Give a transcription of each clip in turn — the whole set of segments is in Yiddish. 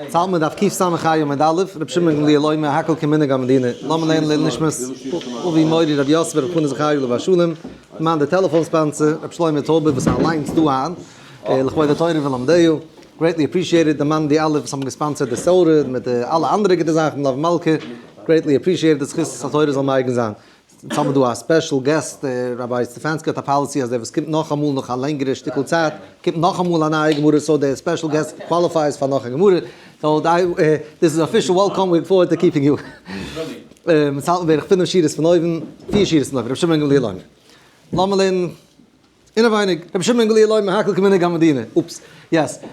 צאלמען דף קס"ה עמוד א', רבי שמעון גמליאל אומר הכל כמנהג המדינה, לאמיר לערנען לעילוי נשמת אבי מורי רבי יוסף ברב חנא זכרי' עליו השלום, מאן די טעלעפאן sponsor, רבי שלמה טויבער וואס איז אליינס דא היינט, לכבוד התורה ולומדיה, greatly appreciated, די מאן די אלע וואס האבן גע sponsor ט די סעודה מיט די אלע אנדערע גוטע זאכן, מלוה מלכה, greatly appreciated, די זכות התורה זאל מגין זיין. אונז האבן דא א special guest, Rabbi סטעפאנסקי האט א policy אז דער וואס קומט נאכאמאל נאך א לענגערע שטיקל צייט, קומט נאכאמאל א נייע גמרא, so דער special guest qualifies פאר נאך א גמרא, so this is official welcome, we look forward to keeping you. אונז האלטן בערך פינף שורות פון אויבן, פיר שורות פון אויבן, רבי שמעון גמליאל אומר. לאמיר לערנען אינעווייניג, רבי שמעון גמליאל אומר הכל כמנהג המדינה, oops, yes,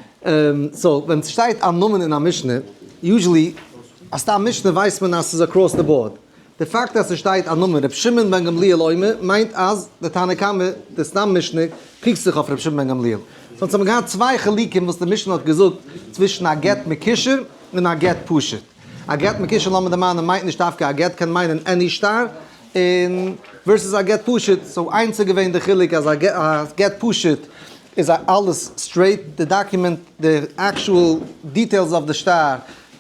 so ווען ס'שטייט א נאמען אין א משנה, usually א סתם משנה ווייסט מען אז ס'איז across the board, די פאקט אז ס'שטייט א נאמען רבי שמעון בן גמליאל אומר מיינט אז די תנא קמא, די סתם משנה, קריגט זיך אויף רבי שמעון בן גמליאל. so אונז האבן געהאט צוויי חילוקים וואס די משנה האט געזאגט צווישן א גט מקושר און א גט פשוט. א גט מקושר לאמיר דערמאנען מיינט נישט דווקא א גט קען מיינען any שטר, און versus א גט פשוט, so איינס איז געווען די חילוק אז א גט פשוט איז אלעס straight, די document, די actual details אויף די שטר,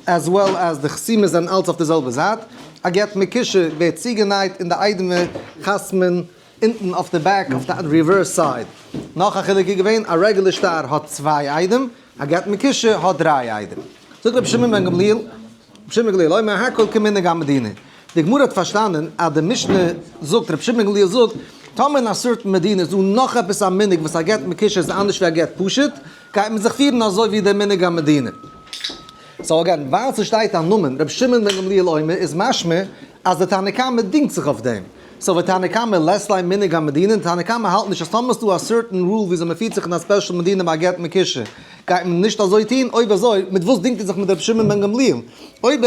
as well as די חתימות זענען אלץ אויף די זעלבע זייט, א גט מקושר ווערט צוגענייט און די איידעמער חתמ'ן אונטן אויף די back אויף די reverse side. נאך א חילוק איז געווען, א רעגולער שטר האט צוויי עדים, א גט מקושר האט דריי עדים. זאגט רבי שמעון בן גמליאל, רבי שמעון גמליאל אומר הכל כמנהג המדינה. די גמרא האט פארשטאנען אז די משנה זאגט, רבי שמעון גמליאל זאגט, טאמער אין א certain מדינה איז דא נאך עפעס א מנהג וואס א גט מקושר איז אנדערש ווי א גט פשוט, גייט מען זיך פירן אזוי ווי דער מנהג המדינה. so again, ווייל ס'שטייט א נאמען רבי שמעון בן גמליאל אומר איז משמע אז די תנא קמא דינגט זיך אויף דעם. so ותנא קמא לית ליה מנהג המדינה און תנא קמא האלט נישט אז טאמער ס'דא א certain rule וויאזוי מ'פירט זיך אין א special מדינה ביי א גט מקושר גייט מען נישט אזוי טון, אויב אזוי מיט וואס דינגט ער זיך מיט רבי שמעון בן גמליאל? אויב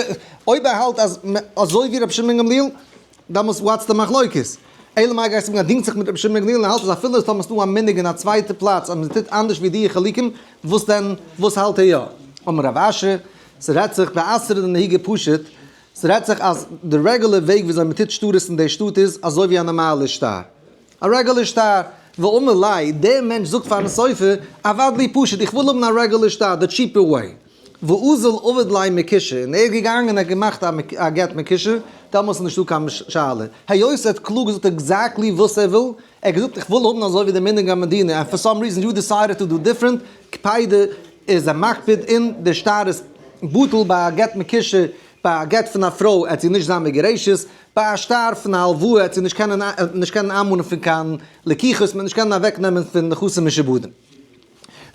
אויב ער האלט אז אזוי ווי רבי שמעון בן גמליאל דאמאלס what's די מחלוקת? אלא מאי גייסטו זאגן ער דינגט זיך מיט רבי שמעון בן גמליאל און ער האלט אז אפילו טאמער ס'דא א מנהג אין א צווייטע פלאץ אז מ'טוט אנדערש ווי די חילוקים וואס דען וואס האלט ער יא? אמר רב אשי, ס'רעדט זיך באתרא דנהיגי פשוט, ס'רעדט זיך אז די רעגולער וועג וויאזוי מ'טוט שטרות אין די שטאט איז אזוי ווי א נארמאלער שטר. א רעגולער שטר. ואמר ליה, דער מענטש זאגט פארן סופר, עבד לי פשוט, איך וויל האבן א רעגולער שטר, די cheaper way. ואזל עבד ליה מקושר, און ער איז געגאנגען און ער האט געמאכט א גט מקושר, דעמאלס איז נישטא קיין שאלה. היות ער האט קלאר געזאגט exactly וואס ער וויל, ער האט געזאגט איך וויל האבן אזוי ווי די מנהג המדינה, and for some reason you decided to do different, קפידא איז ער מקפיד און די שטר איז בטל ביי א גט מקושר, ביי א גט פון א פרוי עט זי נישט זיין מגורשת, ביי א שטר פון א הלוואה עט זי נישט קענען נישט קענען איינמאנען פון קיין לקיחות, מען נישט קענען אוועק נעמען פון נכסים משועבדים.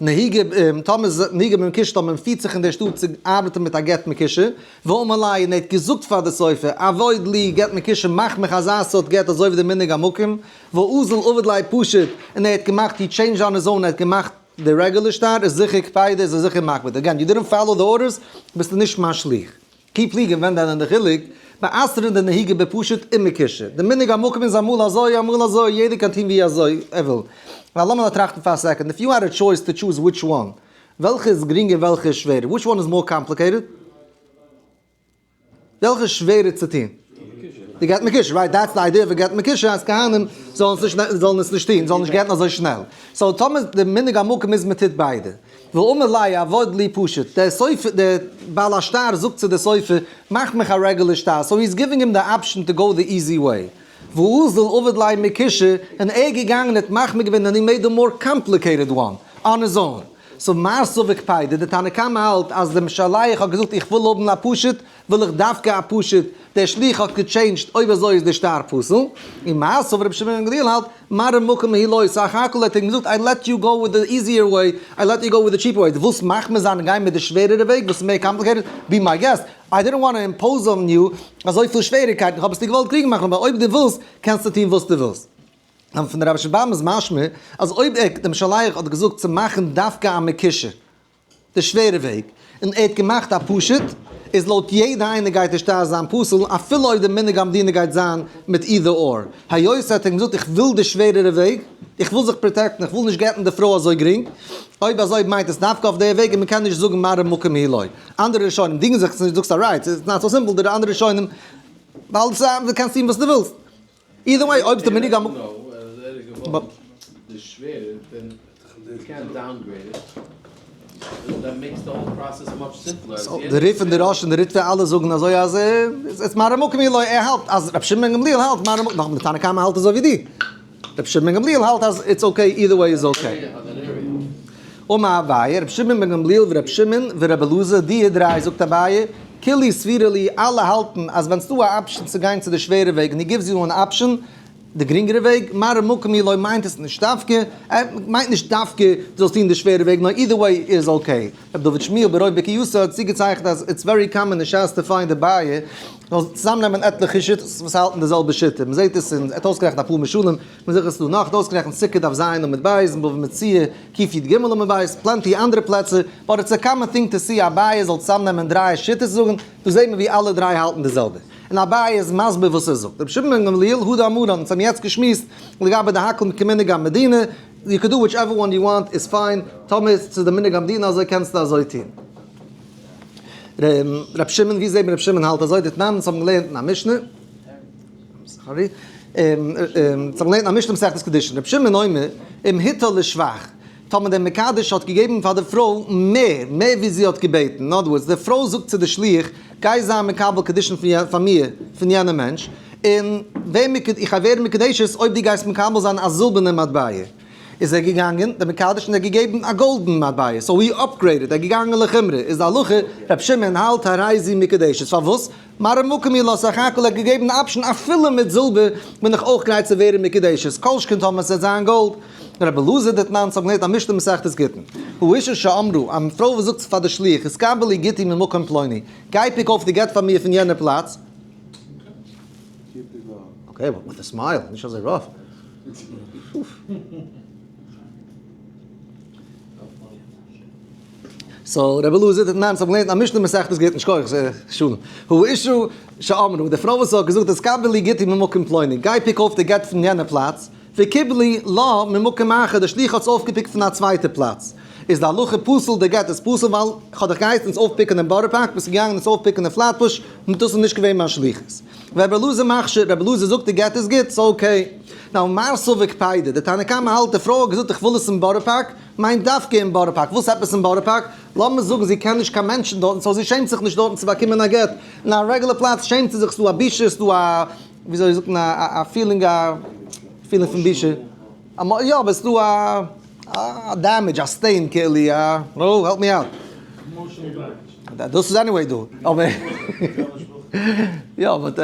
נהיגה טאמער נהיגה במקושר טאמער מען פירט זיך אין דער שטאט צו ארבעטן מיט א גט מקושר, ואמר ליה און ער האט געזאגט פאר די סופר, עבוד לי גט מקושר מאך מיך אזא סארט גט אזוי ווי די מנהג המקום, ואזל עבד ליה פשוט, און ער האט געמאכט he changed on his own ער האט געמאכט די רעגולער שטר איז זיכער קפידא איז ער זיכער מקפיד, again you didn't follow the orders ביסטו נישט מיין שליח. כי פליגי ווען דען אין די חילוק באתרא דנהיגי בפשוט ומקושר, די מנהג המקום איז אמאל אזוי אמאל אזוי יעדער קען טון ווי אזוי ער וויל, ווייל לאמיר נאר טראכטן פאר א second if you had a choice to choose which one, וועלכע איז גרינגער וועלכע איז שווערער, which one is more complicated? וועלכע איז שווערער צו טון? די גט מקושר, right? That's the idea פון גט מקושר אז כהנים זאלן עס נישט זאלן עס נישט טון, זאלן נישט גט'ן אזוי שנעל. so טאמער די מנהג המקום איז מען טוט ביידע. ואמר ליה עבוד לי פשוט, דער סופר, דער בעל השטר זאגט צו דער סופר, מאך מיך א רעגולער שטר, so he is giving him the option to go the easy way. ואזל עבד ליה מקושר, און ער איז געגאנגען און האט מחמיר געווען און he made the more complicated one, on his own. so מר סבר קפידא, דער תנא קמא האלט אז דער משלח האט געזאגט איך וויל האבן א פשוט, וויל איך דווקא א פשוט, דער שליח האט גע change ט, אויב אזוי איז דער שטר פסול, און מר סבר רבי שמעון בן גמליאל האלט, מראה מקום היא לו, סך הכל האט ער אים געזאגט I let you go with the easier way, I let you go with the cheaper way, דו ווילסט מחמיר זיין און גיין מיט די שווערערע וועג וואס איז מער complicated, be my guest, I didn't want to impose on you אזויפיל שוועריגקייטן, איך האב עס דיר געוואלט גרינג מאכן, אבער אויב דו ווילסט קענסטו טון וואס דו ווילסט. און פון די רבי שבאם איז משמע אז אויב ער, דעם שליח האט געזאגט צו מאכן דווקא א מקושר, די שווערע וועג, און ער האט געמאכט א פשוט, איז לויט יעדע איינער גייט די שטר זיין פסול, אפילו אויב די מנהג המדינה גייט זיין מיט either or. היות ער האט אים געזאגט איך וויל די שווערערע וועג, איך וויל זיך protect ן, איך וויל נישט גט'ן די פרוי אזוי גרינג, אויב אזוי מיינט עס דווקא אויף די וועג און מען קען נישט זאגן מראה מקום היא לו. אנדערע ראשונים דינגען זיך, דו זאגסט alright, it's not so simple, די אנדערע ראשונים, ווייל דו קענסט טון וואס דו ווילסט. Either way, אויב די מנהג המ. די ריף און די ראש און די ריטבא אלע זאגן אזוי אז עס מראה מקום היא לו, ער האלט אז רבי שמעון בן גמליאל האלט מראה מקום, נאכדעם די תנא קמא האלט אזוי ווי דו, רבי שמעון בן גמליאל האלט אז it's okay either way איז okay. אמר אביי, רבי שמעון בן גמליאל ורבי שמעון ורבי אלעזר, די דריי זאגט אביי, כולהו סבירא להו אלע האלטן אז ווען ס'דא א option צו גיין צו די שווערע וועג און he gives you an option, די גרינגערע וועג, מראה מקום היא לו מיינט עס נישט דווקא, ער מיינט נישט דווקא דו זאלסט טון די שווערע וועג, נאר either way איז okay. ר' דוד שמואל ברוב בקיאותו האט צוגעצייכנט אז it's very common אין שס to find אביי זאל צוזאמנעמען עטליכע שיטות וואס האלטן די זעלבע שיטה, מען זעט עס אין, ער האט אויסגערעכנט אפאר משלים, מען זעט עס דא נאך, ער האט אויסגערעכנט סוכה דף ז עמוד ב', און בבא מציעא קי"ג עמוד ב', plenty אנדערע פלעצער, but it's a common thing to see אביי זאל צוזאמנעמען דריי שיטות זאגן, דא זעט מען ווי אלע דריי האלטן די זעלבע. און אביי איז מסביר וואס ער זאגט. רבי שמעון בן גמליאל הא דאמרן, אונז האבן יעצט געשמועסט לגבי די הכל כמנהג המדינה, you can do whichever one you want is fine, טאמער איז צו די מנהג המדינה אזוי קענסטו אזוי טון. רבי שמעון, ווי זעט מען רבי שמעון האלט אזוי? דתנן, אונז האבן געלערנט אין א משנה, sorry, אונז האבן געלערנט אין א משנה מסכת קידושין, רבי שמעון אומר, אם הטעה לשבח, טאמער דער מקדש האט געגעבן פאר די פרוי מער, מער ווי זי האט געבעטן, in other words, די פרוי זאגט צו די שליח, גיי זיי מקבל קידושין פאר מיר, פון יענעם מענטש, און ווער מקד, איך גיי ווערן מקודשת אויב דו גייסט מקבל זיין א זילבערנע מטבע. איז ער געגאנגען, דער מקדש, און ער האט געגעבן א גאלדן מטבע, so he upgraded, ער איז געגאנגען לחומרא, איז די הלכה, רבי שמעון האלט הרי זו מקודשת, פארוואס? מראה מקום היא לו, סך הכל ער האט געגעבן די option אפילו מיט זילבער בין איך אויך גרייט צו ווערן מקודשת, כל שכן טאמער ס'וועט זיין גאלד. רבי אלעזר דתנן האט געלערנט א משנה מסכת גיטין, האשה שאמרה, א פרוי וואס זאגט פאר די שליח, התקבלי גיטי ממקום פלוני, גיי pick אויף די גט פאר מיר פון יענער פלאץ, okay, with a smile, נישט אזוי rough. so רבי אלעזר דתנן האט געלערנט א משנה מסכת גיטין, שכוח שלום. האשה שאמרה, די פרוי וואס האט געזאגט התקבלי גיטי ממקום פלוני, גיי pick אויף די גט פון יענע פלאץ, וקיבלה לה ממקום אחר, די שליח האט עס אויפגע pick ט פון א צווייטע פלאץ, איז די הלכה פסול, די גט איז פסול ווייל כ'האב דיך געהייסן עס אויפ pick ן אין בארא פארק, ביסט געגאנגען עס אויפ pick ן אין פלעטבוש, און דאס איז נישט געווען מיין שליחות. רבי אלעזר מכשיר, רבי אלעזר זאגט די גט איז גוט, ס'איז okay. Now מר סבר קפידא, די תנא קמא האלט די פרוי האט געזאגט איך וויל עס אין בארא פארק, מיינט דווקא אין בארא פארק, וואס עפעס אין בארא פארק? לאמיר זאגן זי קען נישט קיין מענטשן דארטן so זי שעמט זיך נישט דארטן צו באקומען א גט, אין א רעגולער פלאץ שעמט זי זיך, ס'דא א בושה, ס'דא א, וויאזוי זאגט מען, א feeling, א feeling פון בושה, יא אבער ס'דא א א damage, א stain כאילו, א, נו, help me out. דאס איז anyway דא, אבער, יא but,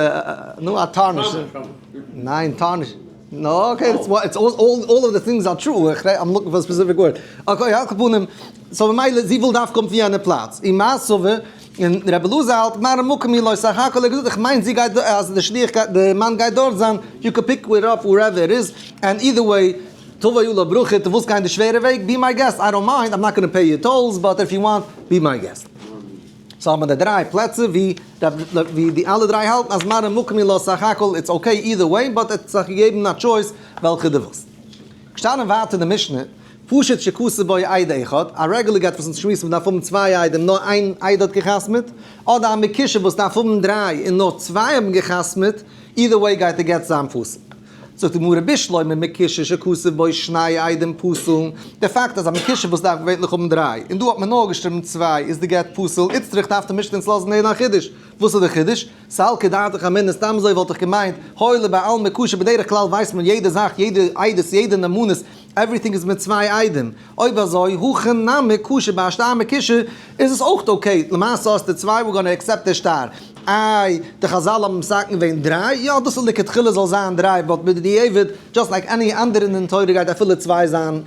נו א tarnish, ניין tarnish. No, okay, it's all of the things are true, I'm looking for specific word. Okay, על כל פנים, so ממילא זי וויל דווקא קומען פון יענע פלאץ. און מה סבר, און רבי אלעזר האלט מראה מקום היא לו, סך הכל ער האט געזאגט איך מיין זי גייט אז די שליח גייט די מאן גייט דארט זיין, you can pick it up wherever it is, and either way, תבוא עליו ברכה, דו ווילסט גיין די שווערע וועג, be my guest, I don't mind, I'm not gonna pay your tolls, but if you want, be my guest. So האט מען די דריי פלעצער ווי די אלע דריי האלטן אז מראה מקום היא לו סך הכל it's okay either way but ער האט זיך געגעבן א choice וועלכע דו ווילסט. געשטאנען ווייטער אין די משנה, פשוט שכתב בו עד אחד, א רעגולער גט וואס אונז שמועסן מ'דארף האבן צוויי עדים נאר איין עד האט געחתמ'עט, אדער א מקושר וואס דארף האבן דריי און נאר צוויי האבן געחתמ'עט, either way גייט די גט זיין פסול. זאגט די גמרא בשלמא מקושר שכתב בו שני עדים פסול, די פאקט אז א מקושר וואס דארף געווענליך האבן דריי און דא האט מען נאר געשריבן צוויי איז די גט פסול, איצטריך דארף די משנה אונז לאזן הערן א חידוש, וואס איז די חידוש? סלקא דעתך אמינא סתם אזוי וואלט איך געמיינט, הואיל ובעלמא כשר בדרך כלל ווייסט מען יעדע זאך יעדע עדות יעדע נאמנות everything איז מיט צוויי עדים, אויב אזוי הכא נמי כשר ביי א שטר מקושר איז עס אויך okay, למעשה האסטו צוויי we're gonna accept די שטר, איי די חזל האבן מתקן געווען דריי, יא דאס איז לכתחילה זאל זיין דריי but בדיעבד just like any אנדערע דין תורה גייט אפילו צוויי זיין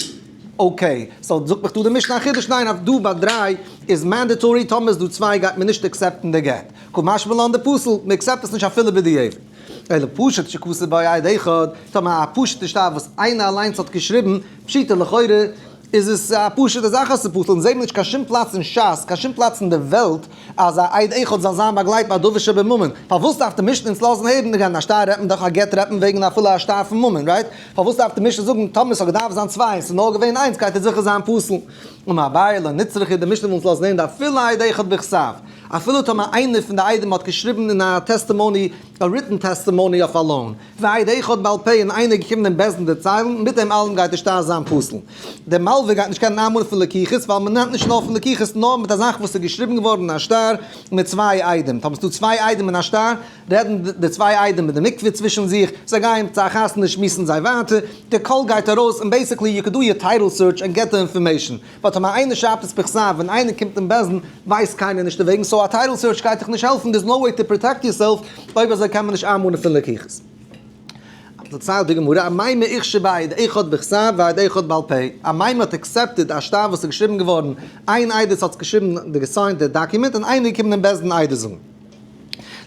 okay, so זאגט מיך דא די משנה א חידוש ניין אויף דא ביי דריי איז mandatory טאמער איז דא צוויי גייט מען נישט accept ן די גט, קא משמע לן דפסול, מען accept עס נישט אפילו בדיעבד. אלא פשוט שכתב בו עד אחד, טאמער א פשוטע שטר וואס איינער אליינס האט געשריבן, פשיטא לכאורה איז עס א פשוטע זאך אז ס'איז פסול, און זעהט מען נישט קיין שום פלאץ אין שס, קיין שום פלאץ אין די וועלט, אז א עד אחד זאל זיין באגלייבט ביי א דבר שבממון. פארוואס דארף די משנה אונז לאזן הערן, וועגן א שטר רעדט מען דאך, א גט רעדט מען וועגן אפילו א שטר פון ממון, right? פארוואס דארף די משנה זאגן טאמער ס'האט געדארפט זיין צוויי און ס'איז נאר געווען איינס גייט ער זיכער זיין פסול? אמר אביי לא נצרכא, די משנה וויל אונז לאזן הערן דאפילו עד אחד בכתב, אפילו טאמער איינער פון די עדים האט געשריבן אין א testimony. א written testimony אויף א loan. ועד אחד בעל פה און איינער געקומען אין בית דין דערציילן, מיט דעם אלעם גייט די שטר זיין פסול. דער מלווה גייט נישט קענען איינמאנען פון לקוחות, ווייל מען נעמט נישט נאר פון לקוחות נאר מיט א זאך וואס איז געשריבן געווארן אין א שטר מיט צוויי עדים. טאמער ס'דא צוויי עדים אין א שטר, רעדן די צוויי עדים מיט די מקווה צווישן זיך, זיי גייען צו א חתונה שמועסן זיי ווייטער, די קול גייט ארויס און basically you can do your title search and get the information. But טאמער איינער שרייבט עס בכתב ווען איינער קומט אין בית דין ווייסט קיינער נישט דערוועגן, so א title search גייט דיך נישט העלפן, there's no way to protect yourself, אויב אזוי קען מען נישט איינמאנען פון לקוחות. דערציילט די גמרא, אמימר אכשר בעד אחד בכתב ועד אחד בעל פה, אמימר האט accepted א שטר וואס איז געשריבן געווארן, איין עדות האט געשריבן די גע sign ט די דאקומענט און איינער איז געקומען אין בית דין עדות זאגן.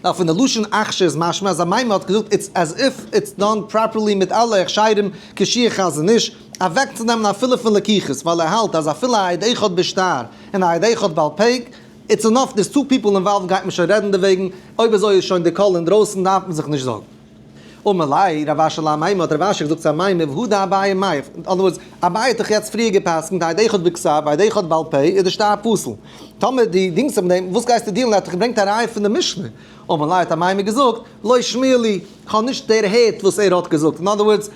נאר פון די לשון אכשר איז משמע אז אמימר האט געזאגט it's as if it's done properly מיט אלע הכשרים כשי' חזון איש, אוועקצונעמען אפילו פון לקוחות ווייל ער האלט אז אפילו א עד אחד בשטר און א עד אחד בעל פה it's enough there's two people involved גייט מען שוין רעדן דערוועגן, אויב אזוי איז שוין די קול אינדרויסן דארף מען זיך נישט זארגן. אמר ליה רב אשי לאמימר האט רב אשי געזאגט צו אמימר והא דאביי מאי, in other words אביי האט דאך יעצט פריער גע'פסק'נט עד אחד בכתב ועד אחד בעל פה איז די שטר פסול, טאמער דו דינגסט אים דעם וואס גייסטו deal ן ער האט דאך געברענגט א ראיה פון די משנה, אמר ליה האט אמימר געזאגט לא שמיע לי כ'האב נישט דערהערט וואס ער האט געזאגט, in other words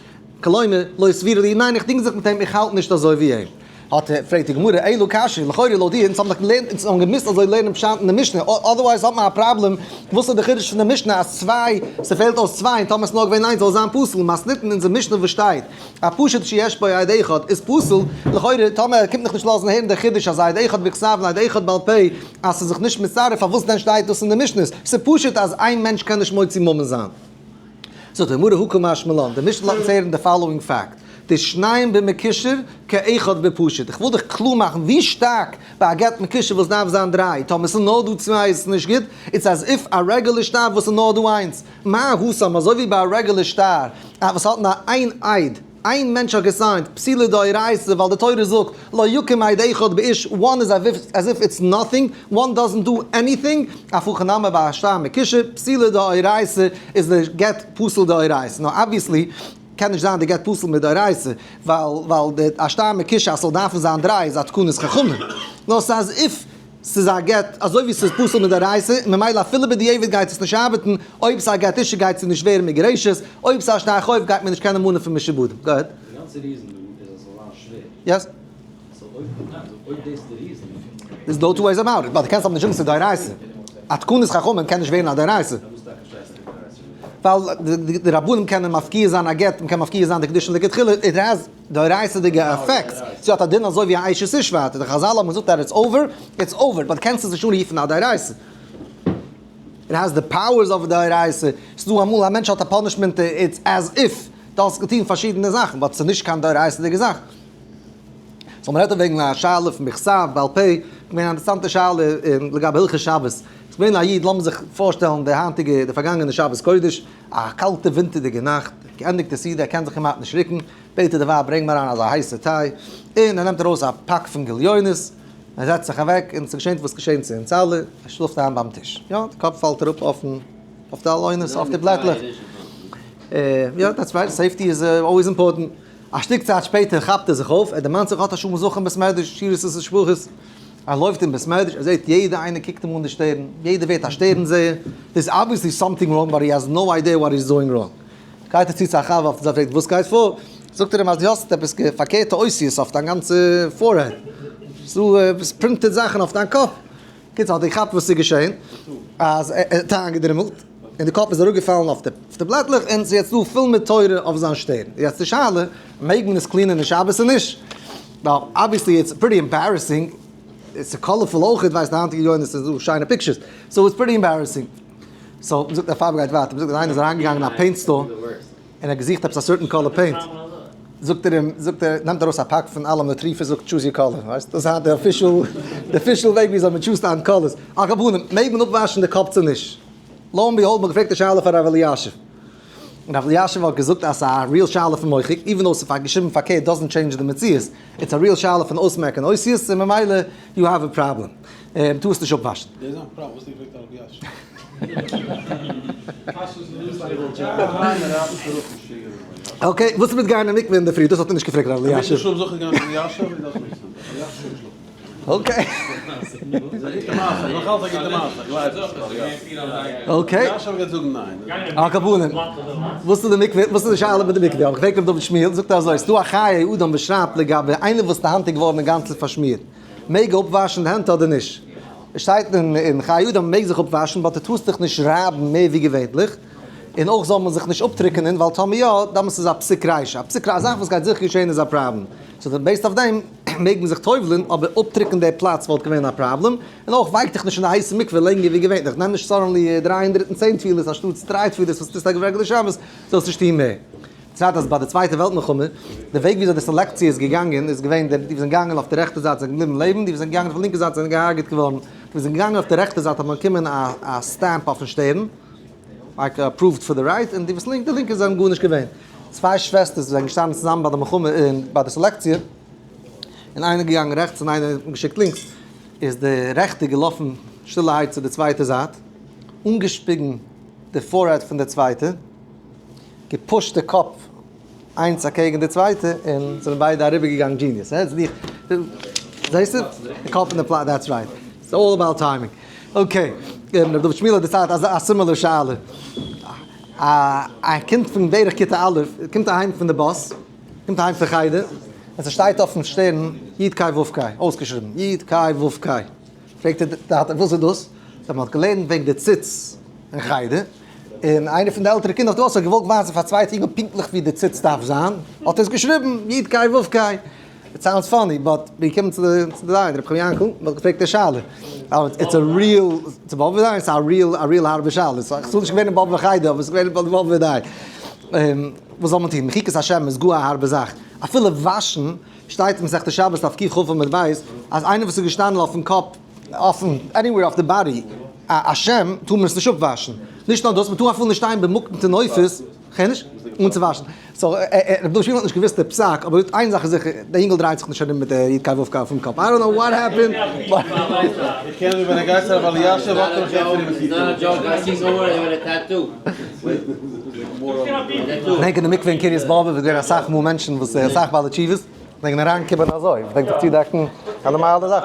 כלומר לא סבירא לי ניין איך דינג זיך מיט אים איך האלט נישט אזוי ווי אים. האט ער, פרעגט די גמרא, אלא קשיא, לכאורה לויט דיר, אונז האבן דאך געלערנט, אונז האבן געמוזט אזוי לערנען פשט אין די משנה, otherwise האט מען א פראבלעם, וואס איז די חידוש פון די משנה אז צוויי, ס'פעלט אויס צוויי, און טאמער ס'איז נאר געווען איינס זאל עס זיין פסול, מתניתין אונזער משנה וואס שטייט, א פשוט שיש בו עד אחד איז פסול, לכאורה טאמער ער קומט נאך נישט לאזן הערן די חידוש אז עד אחד בכתב און עד אחד בעל פה אז ס'איז זיך נישט מצרף פארוואס דען שטייט דאס אין די משנה'ס, ס'איז פשוט אז איין מענטש קען נישט מוציא ממון זיין. זאגט די גמרא הא קא משמע לן, די משנה לאזט אונז הערן די following fact, דשניים במקושר כאחד בפשוט, איך וויל דיך קלאר מאכן ווי שטארק ביי א גט מקושר וואס דארף זיין דריי, טאמער ס'איז נאר דא צוויי איז עס נישט גוט, it's as if א רעגולער שטר וואס איז נאר דא איינס, מה התם אזוי ווי ביי א רעגולער שטר וואס האט נאר איין עד, איין מענטש האט גע sign ט, פסולה דאורייתא ווייל די תורה זאגט לא יקום עד אחד באיש, one איז as if it's nothing, one doesn't do anything, אף הכא נמי ביי א שטר מקושר, פסולה דאורייתא איז די גט פסול דאורייתא, נאר obviously קען נישט זיין די גט פסול מדאורייתא, ווייל ווייל די א שטר מקושר אז ס'זאל דארפן זיין דריי איז א תקנת חכמים, נאר ס'איז as if ס'איז א גט אזוי ווי ס'איז פסול מדאורייתא, און ממילא אפילו בדיעבד גייט עס נישט ארבעטן, אויב ס'איז א גט אישה גייט זי נישט ווערן מגורשת, אויב ס'איז א שטר חוב גייט מען נישט קענען מאנען פון משועבדים. Go ahead. די גאנצע reason דא איז אז ס'זאל זיין שווער. Yes. So אויב אויב דאס איז די reason. There's no two ways about it, ווייל דו קענסט אבער נישט זאגן ס'איז דאורייתא. א תקנת חכמים קען נישט ווערן א דאורייתא. פארוואס טאקע שטייסטו דאורייתא? ווייל די רבנים קענען מפקיע זיין א גט, מ'קען מפקיע זיין די קידושין לכתחילה, it has דאורייתא'דיגע effects, זי האט א דין אזוי ווי א אשת איש ווייטער, די חזל האבן געזאגט אז it's over, it's over, but קענסט עס נישט אנרופן א דאורייתא. It has the powers of דאורייתא, ס'איז דא אמאל א מענטש האט א punishment it's as if דו האסט געטון פארשידענע זאכן, but ס'איז נישט קיין דאורייתא'דיגע זאך. So מ'רעדט דא וועגן א שאלה פון בכתב, בעל פה, געווען א אינטערעסאנטע שאלה לגבי הלכות שבת, ס'איז געווען א איד, לאמיר זיך פארשטעלן די היינטיגע, די פארגאנגענע שבת קודש, א קאלטע ווינטערדיגע נאכט, געענדיגט די סעודה, ער קען זיך כמעט נישט רוקן, בעט ער די ווייב ברענג מיר אריין אזא הייסע טיי, און ער נעמט ארויס א pack פון גליונות, ער זעצט זיך אוועק, און ס'געשענט וואס געשענט צו אונז אלע, ער שלאפט איין ביים טיש, יא, די קאפ פאלט אראפ אויפן, אויף די גליונות, אויף די בלעטלעך, יא, that's right, safety is always important, א שטיק צייט שפעטער כאפט ער זיך אויף, ער דערמאנט זיך ער האט א שלום זכר אין בית מדרש, שירות ותשבחות, ער לויפט אין בית מדרש, ער זעט יעדער איינער קוקט אים אן די שטערן, יעדער ווערט א שטערן זעער, there's obviously something wrong but he has no idea what he's doing wrong. גייט ער צו צו א חבר אויף די זייט פרעגט וואס גייט פאר? זאגט ער אים אז דו האסט עפעס פארקערטע אותיות אויף דיין גאנצע forehead, ס'דא עפעס printed זאכן אויף דיין קאפ. קיצור האט ער געכאפט וואס איז געשען, אז ער האט איינגעדרימלט און די קאפ איז אראפגעפאלן אויף די בלעטלעך און ס'איז יעצט דא פול מיט תורה אויף זיין שטערן. יעצט די שאלה, מעג מען עס clean ען אין שבת און נישט? ווייל obviously it's pretty embarrassing, ס'איז colorful אויכעט, ווייסט די היינטיגע יונות איז דא שיינע pictures, so it's pretty embarrassing. So מ'זאגט א פאר גייט ווייטער, מ'זאגט אז איינער איז אריינגעגאנגען אין א paint store און ער האט געזוכט עפעס א certain color paint, זאגט ער אים, זאגט ער, נעמט ארויס א pack פון אלע מטריפות, זאגט choose your color, ווייסט דאס איז היינט די official, די official וועג וויאזוי מען choose ט איין colors, על כל פנים, מעג מען אפוואשן די קאפ צו נישט? Lo and behold, מ'האט געפרעגט די שאלה פאר ר' אלישיב, און ר' אלישיב האט געזאגט אז ס'איז א real שאלה פון מוחק, even though ס'איז פארגעשריבן פארקערט doesn't change די מציאות, it's א real שאלה פון אויסמעקן אותיות און ממילא you have a problem, מ'טאר עס נישט אפוואשן. דאס איז א פראבלעם, וואס האט געפרעגט הרב יאשע? Okay, וואס איז מיט גיין אין מקווה אינדערפרי? דאס האט ער נישט געפרעגט ר' אלישיב. Okay. Okay. על כל פנים, וואס איז די מקווה, וואס איז די שאלה מיט די מקווה? האב איך געפרעגט ר' דוד שמואל, זאגט ער אזוי, ס'דא א חיי אדם וואס שרייבט לגבי איינער וואס די האנט איז געווארן אינגאנצן פארשמירט, מעג ער אפוואשן די הענט אדער נישט? עס שטייט אין חיי אדם מ'מעג זיך אפוואשן, but דו טארסט דיך נישט רייבן מער ווי געווענליך, און אויך זאל מען זיך נישט אפטריקענען, ווייל טאמער יא, דאמאלס איז א פסיק רישא, א פסיק רישא, א זאך וואס גייט זיכער געשען איז א פראבלעם. So based אויף דעם מעג מען זיך טובל'ן, אבער אפטריקענען די פלאץ וואלט געווען א פראבלעם, און אויך ווייק דיך נישט אין די הייסע מקווה לענגער ווי געווענליך, נעם נישט suddenly 310 טבילות אנשטאטס דריי טבילות וואס טוסט א regular שבת, זאלסט נישט טון מער. בפרט אז ביי די צווייטע וועלט מלחמה, די וועג וויאזוי די סעלעקציע איז געגאנגען איז געווען, די וואס זענען געגאנגען אויף די רעכטע זייט זענען געבליבן לעבן, די וואס זענען געגאנגען אויף די לינקע זייט זענען געהארגעט געווארן, די וואס זענען געגאנגען אויף די רעכטע זייט האבן באקומען א stamp אויפן שטערן, like approved for the right, און די וואס לינק די לינקע זענען גארנישט געווען. צוויי שוועסטערס זענען געשטאנען צוזאמען ביי די מלחמה און ביי די סעלעקציע, און איינער געגאנגען רעכטס און איינער געשיקט לינקס, איז די רעכטע געלאפן שטילערהייט צו די צווייטע זייט, אנגעשפיגן די forehead פון די צווייטע, גע push ט די קאפ איינס אקעגן די צווייטע, און זענען ביידע אריבערגעגאנגען genius. זעסטו? די קאפ אין די פלאץ, that's right. It's all about timing. Okay, ר' דוד שמואל האט דערציילט א similar שאלה. א קינד פון בערך כיתה א' קומט אהיים פון די באס, קומט אהיים פון חדר, און ס'שטייט אויפן שטערן יוד קיי וואו קיי, אויסגעשריבן יוד קיי וואו קיי. פרעגט ער די טאטע וואס איז דאס? זאגט מען האט געלערנט וועגן די ציץ אין חדר, און איינער פון די עלטערע קינדער האט אויך געוואלט ווייזן פאר א צווייטע יונגל פונקטליך ווי די ציץ דארף זיין, האט ער עס געשריבן יוד קיי וואו קיי. It sounds funny, but מיר קומען צו די דיין, רבי חיים יענקל, מען האט געפרעגט די שאלה. It's a real, צו באבובער דיין, ס'איז א real, א real הארבע שאלה. ס'איז נישט געווען אין באבובער חדר, אבער ס'איז געווען אין באבובער דיין. וואס זאל מען טון? מחיקת השם איז גאר א הארבע זאך. אפילו וואשן, שטייט אין מסכת שבת דף קכ עמוד ב', אז איינער וואס איז געשטאנען אויפן קאפ, אויפן, anywhere אויף די body, א שם, טאר מען עס נישט אפוואשן. נישט נאר דאס, מען טאר אפילו נישט שטיין במקום טינופת, כ'הער נישט, אן צו וואשן. So, ר' דוד שמואל האט נישט געוואוסט די פסק, אבער איין זאך איז זיכער, דער אינגל דרייט זיך נישט ארום מיט די יוד קיי וואו קיי אויפן קאפ. I don't know what happened, but. איך קען נישט ווען ער גייט צו רב אלישיב וואקט ער נישט פון אים. כ'דענק אין די מקווה אין קרית באבוב איז געווען אסאך מאל מענטשן וואס אסאך בעלי תשובות פלעגן אריינקומען אזוי, פלעגט זיך צודעקן א נארמאלע זאך.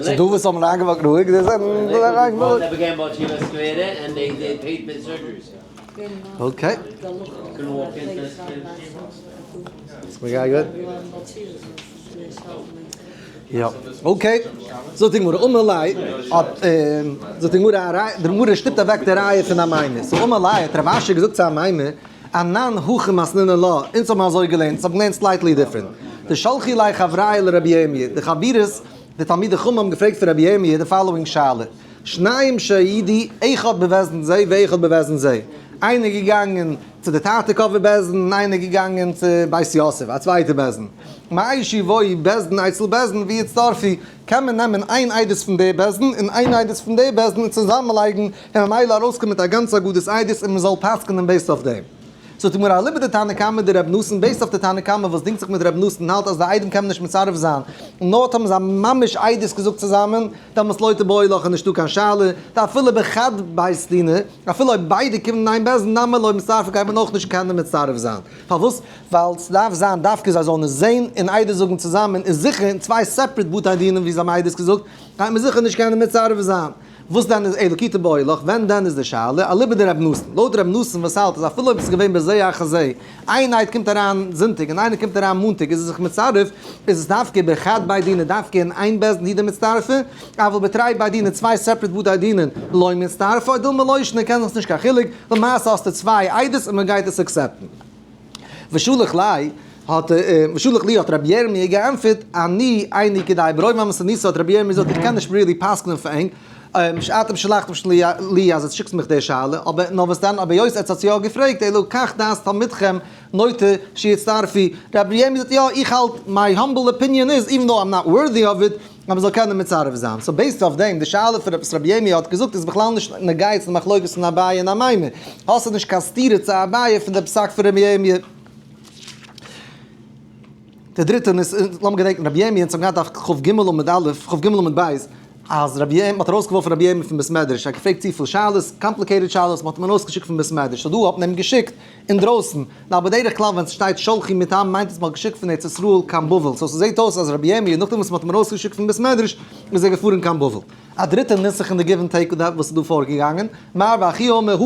ס'איז דא וואס האבן אריינגעוואקט רואיג, די זענען אריינגעוואקט. Okay. יא, okay. זאגט די גמרא, אמר ליה, האט, זאגט די גמרא, די גמרא שטופט אוועק די ראיה פון אמימר. So אמר ליה, האט רב אשי געזאגט צו אמימר, אנן הכי מתנינן לה, אונז האבן אזוי געלערנט, אונז האבן געלערנט slightly different. דשלחו ליה חברייא לרבי ירמי', די חברות, די תלמידי חכמים האבן געפרעגט פון רבי ירמי' די following שאלה, שניים שהעידו אחד בבית דין זה ואחד בבית דין זה, איינער איז געגאנגען צו די טארטיקאווער בית דין און איינער איז געגאנגען צו בית יוסף, א צווייטע בית דין. מהו שיבואו בית דין אצל בית דין ויצטרפו, קען מען נעמען איין עדות פון די בית דין און איין עדות פון די בית דין און צוזאמענלייגן און ממילא ארויסקומען מיט א גאנצע אגודת עדות און מען זאל פסק'נען based אויף דעם. זאגט די גמרא אליבא דתנא קמא דרבי נתן based אויף די תנא קמא וואס דינגט זיך מיט רבי נתן האלט אז די עדים קען מען נישט מצרף זיין נאר טאמער זיי האבן ממש עדות געזאגט צוזאמען דעמאלטס לא תיבעי לך איז נישטא קיין שאלה דאפילו בחד בית דינא אפילו אויב ביידע קומען אין איין בית דין נמי לא מצטרפי גייט מען אויך נישט קענען מצרף זיין פארוואס ווייל סדארף זיין דווקא זיי זאלן עס זעהן און עדות זאגן צוזאמען איז זיכער אין צוויי separate בתי דינים ווי זיי האבן עדות געזאגט גייט מען זיכער נישט קענען מצרף זיין. וואס דען איז אלא כי תיבעי לך, ווען דען איז די שאלה, אליבא דרבי נתן, לויט רבי נתן וואס האלט אז אפילו אויב עס איז געווען בזה אחר זה, איין עד קומט אריין זונטאג און איינער קומט אריין מאנטאג איז ער זיך מצרף, איז עס דווקא בחד בי דינא דווקא אין איין בית דין דמצטרפי, אבל בתרי בי דינא צוויי separate בתי דינין לא מצטרפי, או דילמא לא שנא קען זיך נישט קיין חילוק, למעשה האסטו צוויי עדות און מען גייט עס accept ן. ושלח ליה האט ושלח לי האט רבי ירמי' געענטפערט, אני איני כדאי ברוב אמתניתא האט רבי ירמי' געזאגט איך קען נישט really פסק'נען פאר ענק, שאתם שלחתם לי אז עטס שיקטס מיך די שאלה, אבער נאר וואס דען אבער היות עטס האטס יא געפרעגט אלא כך דעת תלמידכם נוטה שיצטרפו, רבי ירמי' זאגט יא איך האלט my humble opinion איז even though I'm not worthy of it אז מ'זאל קענען מצרף זיין, so based אויף דעם די שאלה פון וואס רבי ירמי' האט געזאגט איז בכלל נישט נוגע צו די מחלוקת פון אביי און אמימר, האסטו נישט קיין סתירה צו אביי פון די פסק פון רבי ירמי'. די דריטע נושא, לאמיר געדענקן רבי ירמי' אונז האבן געהאט דף כ"ג עמוד א', כ"ג עמוד ב'. אז רבי ירמי', מ'האט ארויסגעווארפן רבי ירמי' פון בית מדרש, ער האט געפרעגט צופיל שאלות, complicated שאלות, מ'האט אים ארויסגעשיקט פון בית מדרש, so דא האט מען אים געשיקט אינדרויסן, נאר בדרך כלל ווען ס'שטייט שלחו מטעם מיינט עס מ'האט געשיקט פון ארץ ישראל קיין בבל, so ס'זעט אויס אז רבי ירמי' נאכדעם וואס מ'האט אים ארויסגעשיקט פון בית מדרש איז ער געפארן קיין בבל. א דריטע נוסח אין די give and take וואס איז דא פארגעגאנגען, מר ואחי אמר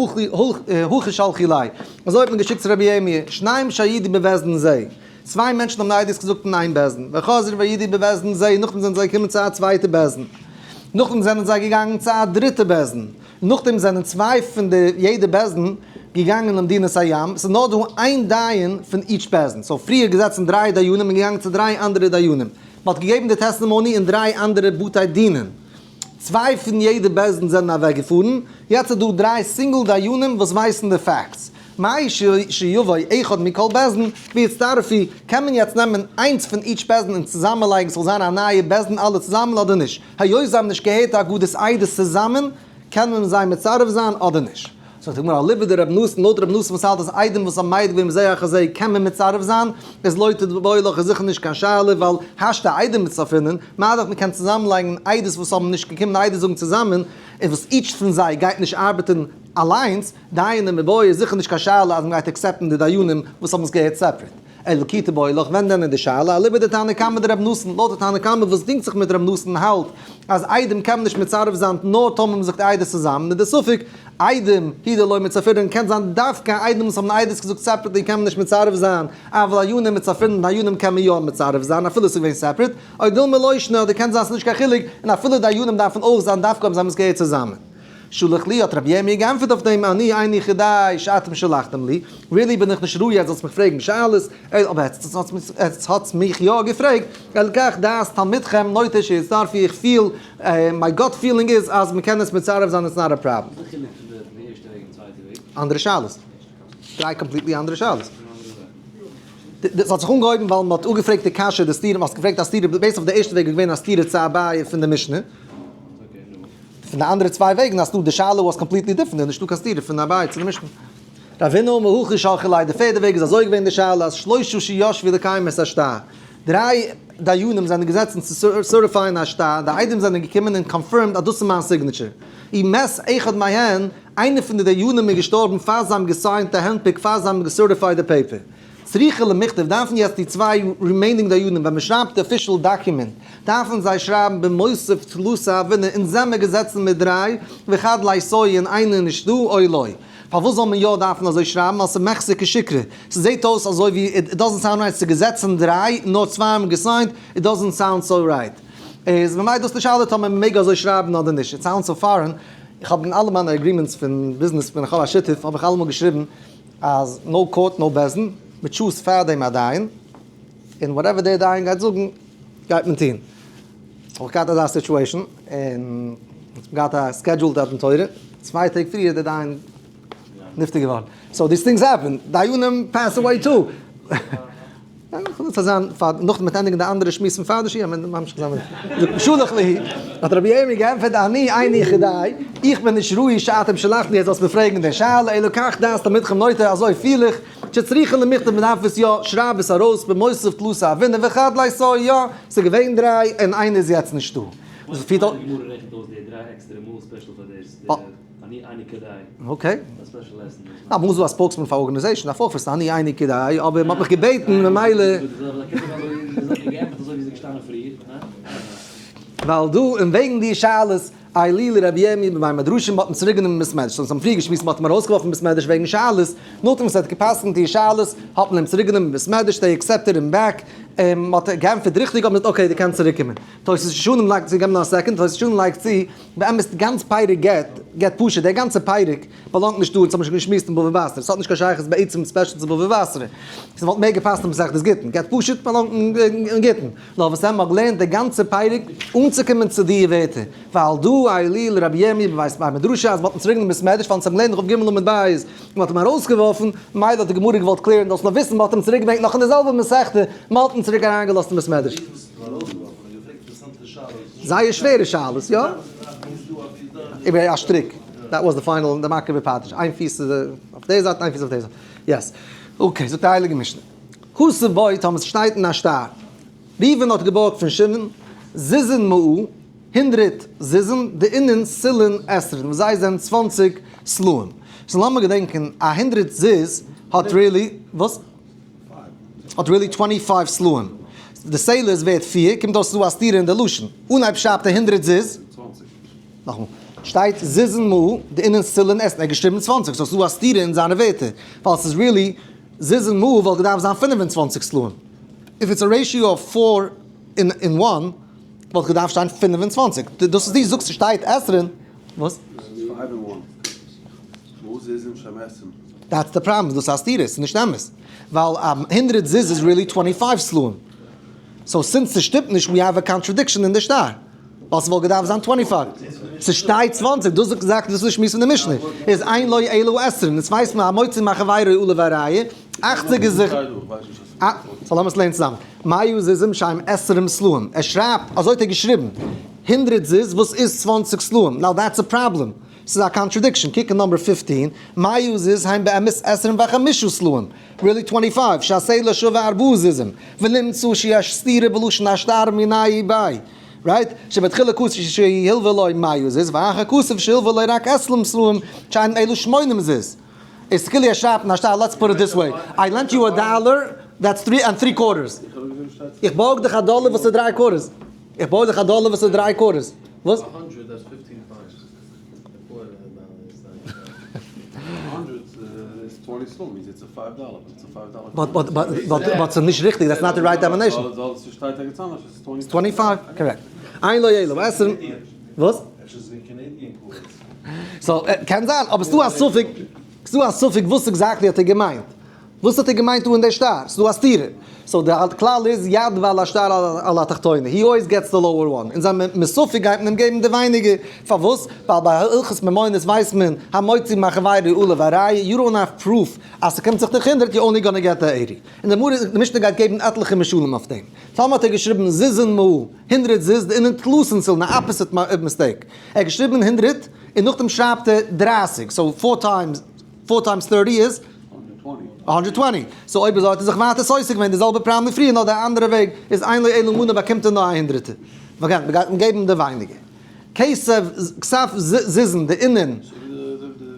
הכי שלחו ליה, אזוי האט מען געשיקט צו רבי ירמי', שניים שהעידו בבית דין זה, צוויי מענטשן האבן עדות געזאגט אין איין בית דין, וחזרו והעידו בבית דין זה, נאכדעם זענען זיי געקומען צו א צווייטע בית דין, נאכדעם זענען זיי געגאנגען צו א דריטע בית דין, נאכדעם זענען צוויי פון די יעדע בית דין געגאנגען למדינת הים, ס'איז נאר דא איין דיין פון each בית דין, so פריער געזעצן דריי דיינים און געגאנגען צו דריי אנדערע דיינים, מ'האט געגעבן די testimony אין דריי אנדערע בתי דינים, צוויי פון יעדע בית דין זענען אוועקגעפארן, יעצט איז דא דריי סינגל דיינים וואס ווייסן די facts. מהו שיבוא אחד מכל בית דין ויצטרפו, קען מען יעצט נעמען איינס פון each בית דין און צוזאמענלייגן ס'זאל זיין א נייע בית דין אלע צוזאמען אדער נישט? היות זיי האבן נישט געהערט אגודת עדות צוזאמען, קען מען זיי מצרף זיין אדער נישט? זאגט די גמרא אליבא דרבי נתן, לויט רבי נתן וואס האלט אז עדים וואס האבן מעיד געווען בזה אחר זה קען מען מצרף זיין, איז לויט איבעיא להו איז זיכער נישט קיין שאלה ווייל השתא עדים מצטרפינן, מה דאך מען קען צוזאמלייגן עדות וואס האבן נישט געקומען עדות זאגן צוזאמען, און וואס each פון זיי גייט נישט ארבעטן אליינס, דיינים איבעיא איז זיכער נישט קיין שאלה אז מען גייט accept ן די דיינים וואס האבן עס געהערט separate. אלא כי תיבעי לך, ווען דען איז די שאלה? אליבא דתנא קמא דרבי נתן, לויט די תנא קמא וואס דינגט זיך מיט רבי נתן האלט אז עדים קען מען נישט מצרף זיין נאר טאמער מען זאגט עדות צוזאמען איז די ספק עדים הוא דלא מצטרפינן קען זיין דווקא עדים וואס האבן עדות געזאגט separately קען מען נישט מצרף זיין אבל דיינים מצטרפינן דיינים קען מען יא מצרף זיין אפילו עס איז געווען separate או דילמא לא שנא אדער קען זיין ס'איז נישט קיין חילוק און אפילו דיינים דארפן אויך זיין דווקא אויב זיי האבן עס געהערט צוזאמען. שלח לי, האט רבי ירמי' געענטפערט אויף דעם, אני איני כדאי שאתם שלחתם לי, really בין איך נישט ראוי עטס זאלטס מיך פרעגן שאלות, אבער עטס האטס מיך יא געפרעגט, על כך דעת תלמידכם נוטה שיצטרפו, איך פיל, my gut feeling איז אז מ'קען עס מצרף זיין it's not a problem. וואס איז די חילוק פון די ערשטע וועג און צווייטע וועג? אנדערע שאלות. דריי completely אנדערע שאלות. דאס האט זיך אנגעהויבן ווייל מ'האט אפגעפרעגט די קשיא די סתירה, מ'האט געפרעגט א סתירה, based אויף די ערשטע וועג איז געווען א סתירה צו אביי פון די משנה. פון די אנדערע צוויי וועגן האסטו די שאלה was completely different, איז נישטא קיין סתירה פון אביי צו די משנה. רבינא אמר הכי שלחו ליה, די פערדע וועג איז אזוי געווען די שאלה אז שלושה שישבו לקיים את השטר, דריי דיינים זענען געזעצן צו certify ען א שטר, די עדים זענען געקומען און confirmed אז דאס איז מיין signature. ומת אחד מהן, איינער פון די דיינים איז געשטארבן פאר זיי האבן גע sign ט די הנפק פאר זיי האבן גע certified די paper. צריכי למיכתב דארפן יעצט די צוויי remaining דיינים ווען מ'שרייבט די official document דארפן זיי שרייבן במותב תלתא הוינן אונז זעמער געזעצן מיט דריי וחד ליתאי און איינער נישט דא או לא. פארוואס זאל מען יא דארפן אזוי שרייבן ווייל ס'מיחזי כשיקרא ס'זעהט אויס אזוי ווי it doesn't sound right ס'געזעצן דריי נאר צוויי האבן גע sign ט it doesn't sound so right איז ממילא דאס די שאלה טאמער מ'מעג אזוי שרייבן אדער נישט it sounds so foreign איך האב אין אלע מיינע agreements פון ביזנעס ווען איך האב א שותף האב איך אלעמאל געשריבן אז no court no בית דין, מען choose פאר דעם א דיין, און whatever דער דיין גייט זאגן גייט מען טון. האב איך געהאט אזא situation, און געהאט א scheduled דין תורה, צוויי טעג פריער איז דער דיין נפטר געווארן. so these things happen, דיינים pass away too. נאכדעם מיט ענדיגן די אנדערע שמועס פון פאר די שיעור, מען ממשיך זיין מיט שלח לי, האט רבי ירמי' געענטפערט אני איני כדאי, איך בין נישט ראוי שאתם שלחתם לי זאלסט מיר פרעגן די שאלה, אלא כך דעת תלמידכם נוטה, אזוי פיל איך, שצריכין למיכתב מען דארף עס יא, שרייב עס ארויס במותב תלתא הוינן וחד ליתאי יא, ס'איז געווען דריי און איינער איז יעצט נישטא. וואס מיינט די גמרא רעכנט אויס די דריי עקסטערע מאל special פאר דאס, די אני איני כדאי. okay. א special lesson דאס. אמאל איז דא א spokesman פאר organization דארף אויך וויסן אני איני כדאי, אבער מ'האט מיך געבעטן ממילא. ווייל דא און וועגן די שאלות עלי לרבי ירמי' בבי מדרשא מ'האט אים צוריק גענומען בית מדרש, אונז האבן פריער געשמועסט מ'האט אים ארויסגעווארפן בית מדרש וועגן שאלות, נאכדעם וואס ער האט גע'פסק'נט די שאלות האט מען אים צוריק גענומען בית מדרש, they accepted him back, און מ'האט געענטפערט ריכטיג האט מען געזאגט okay דו קענסט צוריק קומען. תוס' ישנים לייגט צו, געב מיר נאר א second, תוס' ישנים לייגט צו, באמת די גאנץ פרק גט, גט פשוט, דער גאנצער פרק באלאנגט נישט דא, אונז האבן שוין געשמועסט אין בבא בתרא, ס'האט נישט קיין שייכות בעצם special צו בבא בתרא, ס'וואלט מער געפאסט אין מסכת גיטין, גט פשוט באלאנגט אין גיטין, נאר וואס דען מ'האט געלערנט די גאנצע פרק אנצוקומען צו די ווערטער, ועל דא עלי לרבי ירמי' בבית ביי מדרשא אז מ'האט אים צוריק גענומען בית מדרש ווייל אונז האבן געלערנט אויף ג' עמוד ב', מ'האט אים ארויסגעווארפן, מילא האט די גמרא געוואלט קלערן זאלסט נאר וויסן מ'האט אים צוריק געברענגט נאך אין די זעלבע מסכתא, מ'האט אים צוריק אריינגעלאזט אין בית מדרש. זייער שווערע שאלות, יא? איבער א שטריק. that was the final, די מכה בפטיש. איין פיס איז אויף די זייט, איין פיס אויף די זייט. yes. okay, זאגט די הייליגע משנה. כתוב בו, טאמער ס'שטייט אין א שטר. ראובן האט געבארגט פון שמעון, זוזין מעה. הונדרעט זוזים דאינון סלעין עשרין וואס זיי זענען 20 סלעים. So לאמיר געדענקען, א הונדרעט זוז האט really, וואס? האט really 25 סלעים. די סלע איז ווערט 4, קומט אויס ס'דא א סתירה אין די לשון. אנהייב שרייבט ער הונדרעט זוז. נאכאמאל. שטייט זוזין מאה דאינון סלעין עשרין, ער האט געשריבן 20, so ס'דא א סתירה אין זיינע ווערטער. ווייל ס'איז really זוזין מאה וואלט געדארפט זיין 25 סלעים. If it's a ratio of 4 in 1, וואלט געדארפט שטיין 25. דאס איז די, זאגסט ס'שטייט עשרין. וואס? That's the problem, דאס איז א סתירה, ס'איז נישט אמת. ווייל הונדרעט זוז איז really 25 סלעים. So since ס'שטימט נישט, we have a contradiction אין די שטר. ווייל ס'וואלט געדארפט זיין 25. ס'שטייט 20, דאס זאגט זאגט דאס איז די שמועס פון די משנה. איז אין לו אלא עשרים. דאס ווייסט מען, המוציא מחבירו עליו הראיה. 80 איז זיך... אה, so לאמיר עס לערנען צוזאמען. מאה זוזים שהם עשרים סלעים. ער שרייבט, אזוי האט ער געשריבן, הונדרעט זוז, וואס איז 20 סלעים? Now that's a problem. ס'איז א contradiction. קוק אין number 15. מאה זוז הם באמת עשרים וחמישה סלעים. Really 25. שהסלע שווה ארבעה זוזים. ונמצא שיש סתירה בלשון השטר מיניה וביה. Right? שבתחילה כתוב שהלווה לו מאה זוז, ואחר כתוב שהלווה לו רק עשרים סלעים, שהן אלו שמונים זוז. איז כאילו ער שרייבט אין א שטר, let's put it this way. I lent you a dollar, that's three and three quarters. איך בארג דיך א דאלער וואס איז דריי quarters. איך בארג דיך א דאלער וואס איז דריי quarters. וואס? 100, that's 15 fives. A quarter of a dollar is like, 100 is 20 סלעים, means it's a $5, it's a $5. But, but, but, but, but ס'איז נישט ריכטיג, that's not the right denomination. It's 25. 25, correct. אין לו אלא עשרים, וואס? אפשר איז אין Canadian quarters. So, קען זיין, אבער ס'דא א ספק, ס'דא א ספק וואס exactly האט ער געמיינט. וואס האט ער געמיינט דא אין דער שטר? ס'דא א סתירה. So די כלל איז יד בעל השטר על התחתונה. He always gets the lower one. און זיין מסופק גייט מען אים געבן די ווייניגער. פארוואס? ווייל ביי הלכות ממונות ווייסט מען, המוציא מחבירו עליו הראיה, you don't have proof אז ס'קומט זיך דיך הונדרעט, you're only gonna get the 80. און די גמרא, די משנה גייט געבן עטליכע משלים אויף דעם. טאמער האט ער געשריבן זוזין מאה, הונדרעט זוז, דאינון תלתין סלעין, א opposite mistake. ער האט געשריבן הונדרעט, און נאכדעם שרייבט ער דרייסיג. So 4 times, 4 times 30 is 120. So אויב אזוי האט ער זיך ווייטער סותר געווען, די זעלבע פראבלעם ווי פריער, נאר די אנדערע וועג איז אין לו אלא מנה באקומט ער נאר א הונדרעטער. מ'גייט אים געבן די ווייניגער. כסף, כסף זוזין, דאינון. So the, the, the,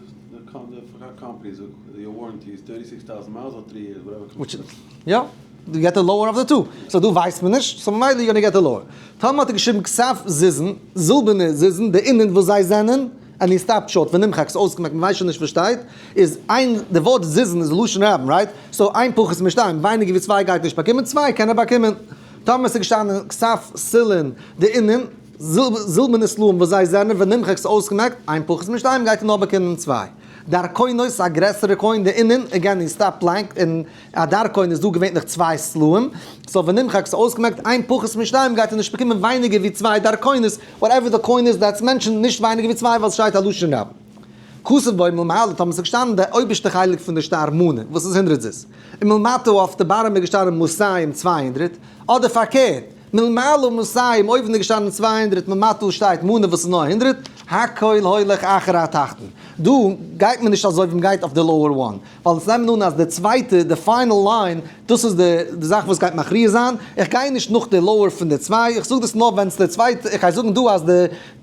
the company, your warranty is 36,000 miles or 3 years, whatever comes Which, yeah, you get the lower of the two. So דו ווייסט מען נישט, so ממילא you're gonna get the lower. טאמער האט ער געשריבן כסף זוזין, זילבערנע זוזין, דאינון וואס זיי זענען, and he stopped short, ונמחק, ס'איז אויסגעמעקט, מ'ווייסט שוין נישט וואס שטייט, איז איין, די ווארט זוזין איז לשון רבים, right? So אין פחות משתיים, ווייניגער ווי צוויי גייט נישט באקומען, צוויי קען ער באקומען. טאמער איז געשטאנען כסף סלעין, דאינון, זילבערנע סלעים וואס זיי זענען, ונמחק, ס'איז אויסגעמעקט, אין פחות משתיים גייט ער נאר באקומען צוויי. דרכונות, א גרעסערע coin, דאינון, again, he stopped blank, און א דרכון איז דא געווענליך צוויי סלעים, so ונמחק, ס'איז אויסגעמעקט, אין פחות משתיים גייט ער נישט באקומען ווייניגער ווי צוויי דרכונות, whatever the coin is that's mentioned, נישט ווייניגער ווי צוויי, ווייל ס'שטייט א לשון רבים. כתוב בו מלמעלה, טאמער ס'איז געשטאנען דער אויבערשטער חלק פון די שטר מנה, וואס איז הונדרעט זוז. און מלמטה אויף די bottom איז געשטאנען מאתים 200, אדער פארקערט, מלמעלה מאתים, אויבן איז געשטאנען 200, מלמטה שטייט מנה וואס איז נאר הונדרעט, הכל הולך אחר התחתון. דא גייט מען נישט אזוי ווי מען גייט אויף די lower one, ווייל עס נעמען אן אז די צווייטע, די final line, דאס איז די זאך וואס גייט מכריע זיין. איך גיי נישט נאך די lower פון די צוויי, איך זאג דאס נאר ווען ס'איז די צווייטע, איך גיי זאגן דא אז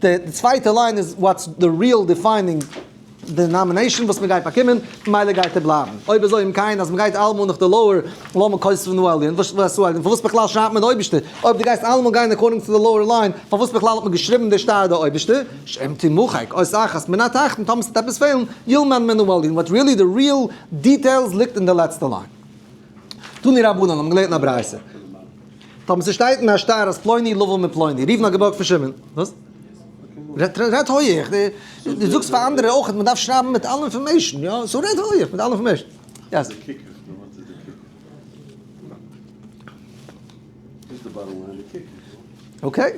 די צווייטע line איז what's the real defining denomination וואס מען גייט באקומען, ממילא גייט ער בלייבן. אויב אזוי אם כן אז מען גייט אלעמאל נאך די lower, למה כותבין העליון, וואס וואס העליון, פארוואס בכלל שרייבט מען די אויבערשטע? אויב דו גייסט אלעמאל גיין according to the lower line, פארוואס בכלל האט מען געשריבן די שטר די אויבערשטע? שאם תמחק אות אחת מן התחתון, טאמער ס'וועט עפעס פעלן, ילמד מן העליון, what really the real details ליגט אין די לעצטע line. תנו רבנן האבן געלערנט אין א ברייתא. טאמער ס'שטייט אין א שטר אז פלוני לוה מפלוני, ראובן האט געבארגט פון שמעון. וואס? רעד הויעך, דו זאגסט פאר אנדערע אויך, מען דארף שרייבן מיט אלע information, יא? So רעד הויעך מיט אלע information. Yes. The kicker, what is the kicker? Is the bottom line the kicker? Okay.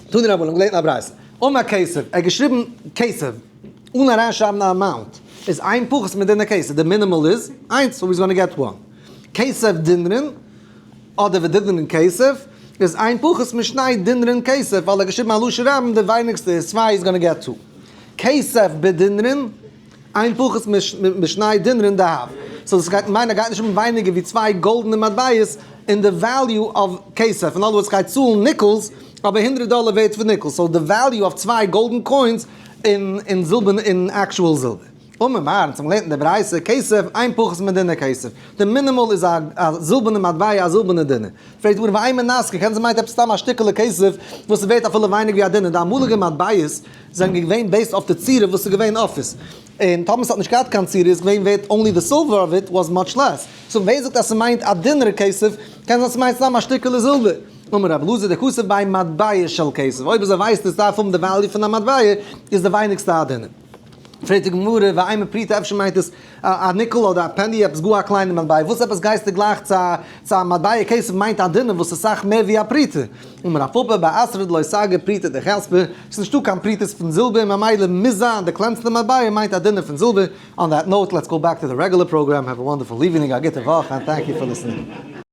תנו רבנן, געלערנט אין א ברייתא. אמר כסף, ער האט געשריבן כסף, אן אריינשרייבן א amount, איז אין פחות מדינר כסף, די minimal איז איינס, so he's gonna get one. כסף דינרין, אדער ודינרין כסף, איז אין פחות משני דינרין כסף, ווייל ער האט געשריבן א לשון רבים, די ווייניגסטע איז צוויי, he's gonna get two. כסף בדינרין, אין פחות משני דינרין דהב. So דאס גייט מיינען ער גייט נישט האבן ווייניגער ווי צוויי גאלדענע מטבעות אין די value of כסף. אין other words, גייט צאלן nickels, אבער הונדרעט דאלער ווערט פון ניקל, so די value אויף צוויי golden coins אין אין זילבער אין actual זילבער. אמר מר, אונז האבן געלערנט אין די ברייתא, כסף, אין פחות מדינר כסף. די minimal איז א א זילבערנע מטבע, א זילבערנע דינר. פרעגט די גמרא ואימא נסכא, קען זיין מיינט עפעס סתם א שטיקעלע כסף וואס איז ווערט אפילו ווייניג ווי א דינר, די אמאליגע מטבעות זענען געווען based אויף די צורה וואס איז געווען אויף עס, און טאמער ס'האט נישט געהאט קיין צורה איז געווען ווערט only the silver of it was much less. So ווער זאגט אז ס'מיינט א דינר כסף, קען זיין ס'מיינט סתם א שטיקעלע זילבער. אמר רבי אלעזר דכתיב ביה מטבע של כסף, אויב אזוי ווייסטו עס דארף האבן די value פון א מטבע, איז די ווייניגסטע א דינר. פרעגט די גמרא, ואימא פרוטה אפשר מיינט עס א ניקל אדער א penny עפעס גאר א קליינע מטבע, וואס עפעס גייסטו גלייך צו צו א מטבע כסף מיינט א דינר וואס איז סאך מער ווי א פרוטה. אמר רב פפא באתרא דלא סגי פרוטה דכספא, ס'איז נישטא קיין פרוטות פון זילבער ממילא מוז זיין די קלענסטע מטבע מיינט א דינר פון זילבער, on that note let's go back to the regular program, have a wonderful evening, א גוטע וואך and thank you for listening.